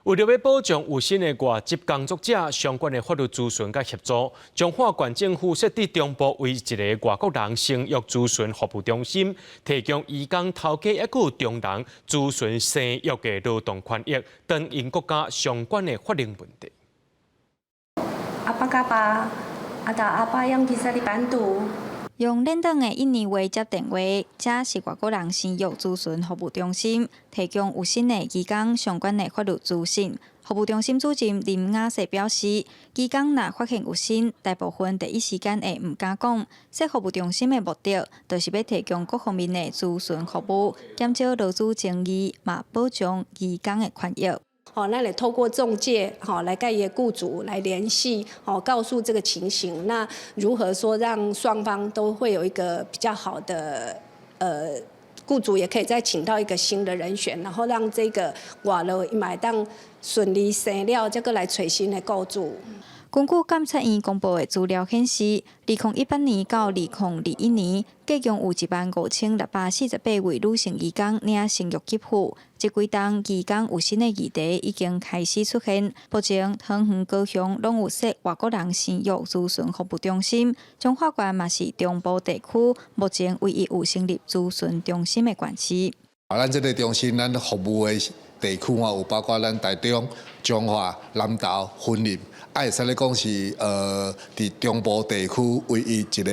為著欲保障有薪的外籍工作者相關的法律諮詢佮協助，彰化縣政府設佇中部唯一一个外國人生育諮詢服務中心，提供移工頭家抑閣有中人諮詢生育的勞動權益等𪜶國家相關的法令問題。 Apa kabar? Ada apa yang bisa dibantu? 用輪轉的印尼話接電話，這是外國人生育諮詢服務中心，提供有薪的移工相關的法律資訊。服務中心主任林雅瑟表示，移工若發現有身，大部分第一時間會毋敢講。設服務中心的目的，就是欲提供各方面的諮詢服務，減少勞資爭議，嘛保障移工的權益。吼，咱會透過仲介，吼來佮伊的雇主來聯繫，吼告訴這個情形，那如何說讓雙方都會有一個比較好的，雇主也可以再請到一個新的人選，然後讓這個外勞伊嘛會當順利生了，再閣來揣新的雇主。根據監察院公布的資料顯示，2018年到2021年，計共有15,648位女性移工領生育給付。這幾冬移工有薪的議題已經開始出現。目前，桃園、高雄攏有設外國人生育諮詢服務中心，彰化縣嘛是中部地區目前唯一有成立諮詢中心的縣市。啊，咱這个中心，咱服務的地區啊，有包括咱台中、彰化、南投、雲林，啊，會使咧講是佇中部地區唯一一个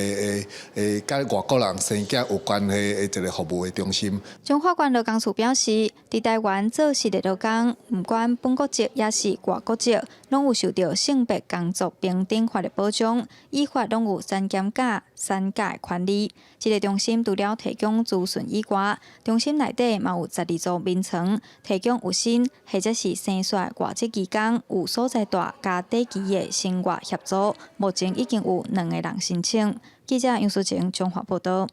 佮外國人生囝有關係的一个服務的中心。彰化縣勞工處表示，佇台灣做實的勞工，毋管本國籍抑是外國籍，攏有受著性別工作平等法的保障，依法攏有產檢假、產假的權利。這个中心除了提供諮詢以外，中心內底嘛有12組眠床，提供有薪或者是生煞的外籍移工有所在蹛佮短期的生活協助。目前已經有兩个人申請。記者楊淑晴彰化報導。